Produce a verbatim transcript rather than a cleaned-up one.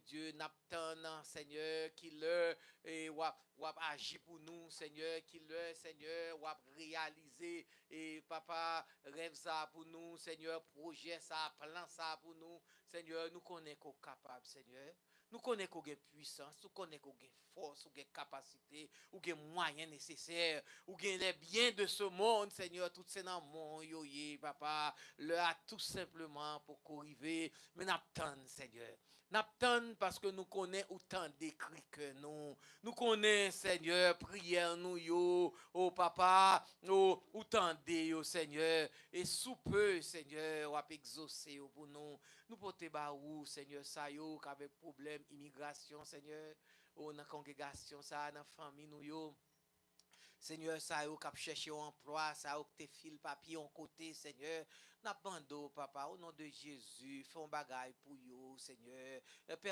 Bondye, n ap tann, Senyè, ki lè e w ap, w ap aji pou nou, Senyè, ki lè, Senyè, w ap reyalize, e Papa, rèv sa a pou nou, Senyè, pwojè sa a, plan sa a pou nou, Senyè, nou konnen ke w kapab, Senyè. Nou konnen ke w gen pwisans, nou konnen ke w gen fòs, ou gen kapasite, ou gen mwayen nesesè, ou gen les biens de ce monde, Senyè, tout se nan men w yo ye, Papa. Lè a tou senpleman poko rive, men n ap tann, Senyè. N ap tann paske nou konnen ou tande kri kè nou. Nou konnen, Senyè, priyè nou yo, o Papa, o, ou tande yo, Senyè. E sou pe, Senyè, w ap egzose yo pou nou. Nou pote ba ou, Senyè, sa yo k avèk pwoblèm imigrasyon, Senyè, o nan kongregasyon sa a, nan fanmi nou yo. Senyè, sa yo k ap chèche yon anplwa, sa yo k te fil papye yon kote, Senyè, n ap mande w, Papa, o non de Jezi, fè yon bagay pou yo, Senyè.